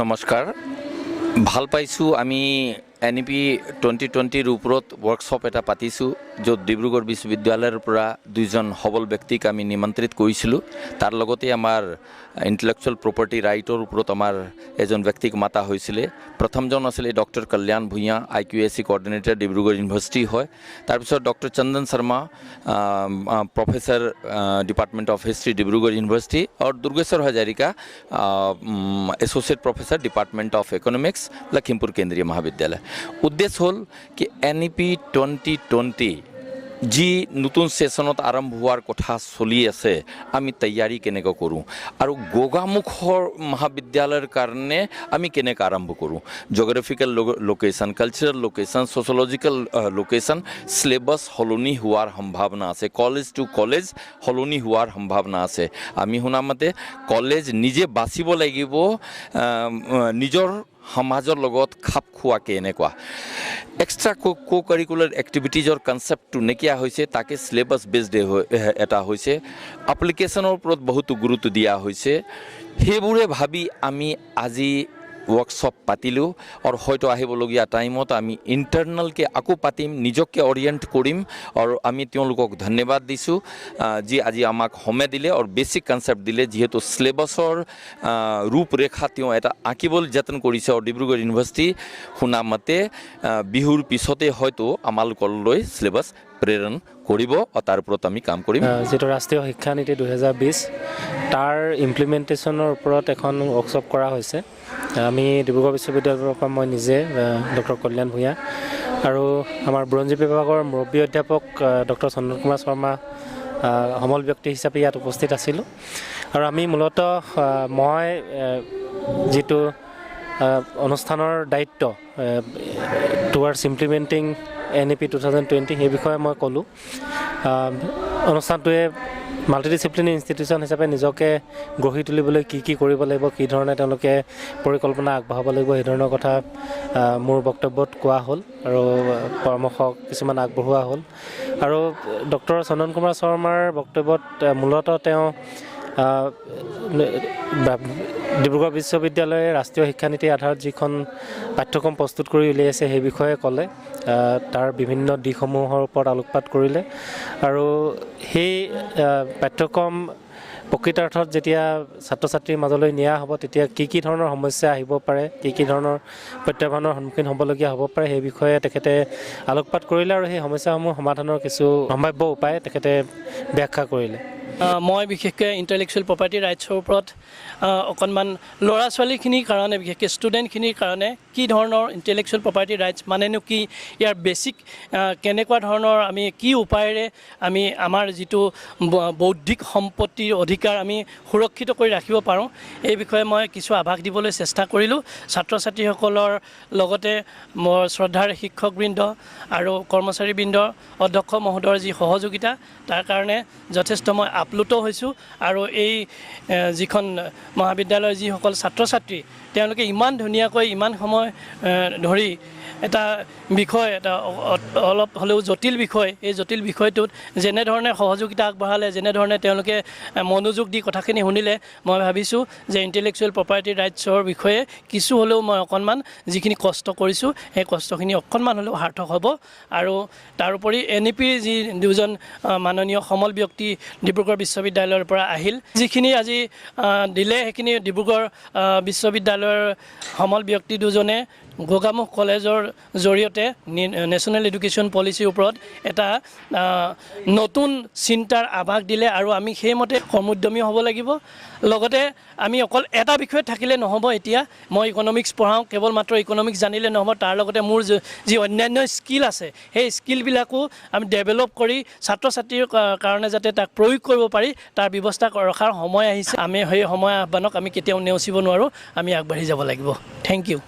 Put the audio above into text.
নমস্কাৰ। ভাল পাইছোঁ, আমি এনইপি 2020ৰ ওপৰত ৱৰ্কশ্বপ এটা পাতিছোঁ, য'ত ডিব্ৰুগড় বিশ্ববিদ্যালয়ৰ পৰা দুইজন সবল ব্যক্তিক আমি নিমন্ত্ৰিত কৰিছিলোঁ। তাৰ লগতে আমাৰ ইণ্টেলেকচুৱেল প্ৰপাৰ্টি ৰাইটৰ ওপৰত আমাৰ এজন ব্যক্তিক মাতা হৈছিলে। প্ৰথমজন আছিলে ডক্টৰ কল্যাণ ভূঞা, আইকিউএচি কৰ্ডিনেটৰ, ডিব্ৰুগড় ইউনিভাৰ্চিটি হয়। তাৰপিছত doctor Chandan Sharma, professor, department of history, Dibrugarh university আৰু Durgeswar Hazarika, associate professor, department of economics, Lakhimpur কেন্দ্ৰীয় মহাবিদ্যালয়। উদ্দেশ্য হ'ল কি এনইপি 2020 যি নতুন ছেছনত আৰম্ভ হোৱাৰ কথা চলি আছে, আমি তৈয়াৰী কেনেকৈ কৰোঁ আৰু গোগামুখৰ মহাবিদ্যালয়ৰ কাৰণে আমি কেনেকৈ আৰম্ভ কৰোঁ। Geographical location, cultural location, sociological location, syllabus সলনি হোৱাৰ সম্ভাৱনা আছে, কলেজ টু কলেজ সলনি হোৱাৰ সম্ভাৱনা আছে। আমি শুনামতে কলেজ নিজে বাচিব লাগিব নিজৰ সমাজৰ লগত খাপ খোৱাকৈ। এনেকুৱা এক্সট্ৰা কো কাৰিকুলাৰ এক্টিভিটিজৰ কনচেপ্টটো নাইকিয়া হৈছে, তাকে চিলেবাছ বেছড এটা হৈছে, এপ্লিকেশ্যনৰ ওপৰত বহুতো গুৰুত্ব দিয়া হৈছে। সেইবোৰে ভাবি আমি আজি ৱৰ্কশ্বপ পাতিলোঁ আৰু হয়তো আহিবলগীয়া টাইমত আমি ইণ্টাৰনেলকৈ আকৌ পাতিম, নিজকে অৰিয়েণ্ট কৰিম। আৰু আমি তেওঁলোকক ধন্যবাদ দিছোঁ যি আজি আমাক সময় দিলে আৰু বেছিক কনচেপ্ট দিলে, যিহেতু চিলেবাছৰ ৰূপৰেখা তেওঁ এটা আঁকিবলৈ যত্ন কৰিছে। আৰু ডিব্ৰুগড় ইউনিভাৰ্চিটি শুনামতে বিহুৰ পিছতে হয়তো আমালোকলৈ চিলেবাছ প্ৰেৰণ কৰিব আৰু তাৰ ওপৰত আমি কাম কৰিম। যিটো ৰাষ্ট্ৰীয় শিক্ষানীতি 2020, তাৰ ইমপ্লিমেণ্টেশ্যনৰ ওপৰত এখন ৱৰ্কশ্বপ কৰা হৈছে। আমি ডিব্ৰুগড় বিশ্ববিদ্যালয়ৰ পৰা মই নিজে, ডক্টৰ কল্যাণ ভূঞা আৰু আমাৰ বুৰঞ্জী বিভাগৰ মুৰব্বী অধ্যাপক ডক্টৰ চন্দন কুমাৰ শৰ্মা সমল ব্যক্তি হিচাপে ইয়াত উপস্থিত আছিলোঁ। আৰু আমি মূলতঃ মই যিটো অনুষ্ঠানৰ দায়িত্ব towards implementing NEP 2020, সেই বিষয়ে মই ক'লোঁ। অনুষ্ঠানটোৱে মাল্টিডিচিপ্লিনাৰী ইনষ্টিটিউশ্যন হিচাপে নিজকে গঢ়ি তুলিবলৈ কি কি কৰিব লাগিব, কি ধৰণে তেওঁলোকে পৰিকল্পনা আগবঢ়াব লাগিব, সেই ধৰণৰ কথা মোৰ বক্তব্যত কোৱা হ'ল আৰু পৰামৰ্শ কিছুমান আগবঢ়োৱা হ'ল। আৰু ডক্টৰ চন্দন কুমাৰ শৰ্মাৰ বক্তব্যত মূলতঃ তেওঁ ডিব্ৰুগড় বিশ্ববিদ্যালয়ে ৰাষ্ট্ৰীয় শিক্ষানীতিৰ আধাৰত যিখন পাঠ্যক্ৰম প্ৰস্তুত কৰি উলিয়াইছে, সেই বিষয়ে ক'লে, তাৰ বিভিন্ন দিশসমূহৰ ওপৰত আলোকপাত কৰিলে। আৰু সেই পাঠ্যক্ৰম প্ৰকৃতাৰ্থত যেতিয়া ছাত্ৰ ছাত্ৰীৰ মাজলৈ নিয়া হ'ব, তেতিয়া কি কি ধৰণৰ সমস্যা আহিব পাৰে, কি কি ধৰণৰ প্ৰত্যাহ্বানৰ সন্মুখীন হ'বলগীয়া হ'ব পাৰে, সেই বিষয়ে তেখেতে আলোকপাত কৰিলে আৰু সেই সমস্যাসমূহ সমাধানৰ কিছু সম্ভাৱ্য উপায় তেখেতে ব্যাখ্যা কৰিলে। মই বিশেষকৈ ইণ্টেলেকচুৱেল প্ৰপাৰ্টি ৰাইটছৰ ওপৰত অকণমান ল'ৰা ছোৱালীখিনিৰ কাৰণে, বিশেষকৈ ষ্টুডেণ্টখিনিৰ কাৰণে কি ধৰণৰ ইণ্টেলেকচুৱেল প্ৰপাৰ্টি ৰাইটছ মানেনো কি, ইয়াৰ বেছিক কেনেকুৱা ধৰণৰ, আমি কি উপায়েৰে আমি আমাৰ যিটো বৌদ্ধিক সম্পত্তিৰ অধিকাৰ আমি সুৰক্ষিত কৰি ৰাখিব পাৰোঁ, এই বিষয়ে মই কিছু আভাস দিবলৈ চেষ্টা কৰিলোঁ। ছাত্ৰ ছাত্ৰীসকলৰ লগতে মোৰ শ্ৰদ্ধাৰ শিক্ষকবৃন্দ আৰু কৰ্মচাৰীবৃন্দ, অধ্যক্ষ মহোদয়ৰ যি সহযোগিতা, তাৰ কাৰণে যথেষ্ট মই আপ্লুত হৈছোঁ। আৰু এই যিখন মহাবিদ্যালয়ৰ যিসকল ছাত্ৰ ছাত্ৰী, তেওঁলোকে ইমান ধুনীয়াকৈ ইমান সময় ধৰি এটা বিষয়, এটা অলপ হ'লেও জটিল বিষয়, এই জটিল বিষয়টোত যেনেধৰণে সহযোগিতা আগবঢ়ালে, যেনেধৰণে তেওঁলোকে মনোযোগ দি কথাখিনি শুনিলে, মই ভাবিছোঁ যে ইণ্টেলেকচুৱেল প্ৰপাৰ্টি ৰাইটছৰ বিষয়ে কিছু হ'লেও মই অকণমান যিখিনি কষ্ট কৰিছোঁ, সেই কষ্টখিনি অকণমান হ'লেও সাৰ্থক হ'ব। আৰু তাৰোপৰি এনইপিৰ যি দুজন মাননীয় সমল ব্যক্তি ডিব্ৰুগড় বিশ্ববিদ্যালয়ৰ পৰা আহিল, যিখিনি আজি দিলে, সেইখিনি ডিব্ৰুগড় বিশ্ববিদ্যালয়ৰ সমল ব্যক্তি দুজনে গোগামুখ কলেজৰ জৰিয়তে নেশ্যনেল এডুকেশ্যন পলিচিৰ ওপৰত এটা নতুন চিন্তাৰ আভাস দিলে আৰু আমি সেইমতে কৰ্মোদ্যমী হ'ব লাগিব। লগতে আমি অকল এটা বিষয়ত থাকিলে নহ'ব। এতিয়া মই ইকনমিক্স পঢ়াওঁ, কেৱল মাত্ৰ ইকনমিক্স জানিলে নহ'ব, তাৰ লগতে মোৰ যি অন্যান্য স্কিল আছে, সেই স্কিলবিলাকো আমি ডেভেলপ কৰি ছাত্ৰ ছাত্ৰীৰ কাৰণে যাতে তাক প্ৰয়োগ কৰিব পাৰি, তাৰ ব্যৱস্থা ৰখাৰ সময় আহিছে। আমি সেই সময় আহ্বানক আমি কেতিয়াও নেওচিব নোৱাৰোঁ, আমি আগবাঢ়ি যাব লাগিব। Thank U.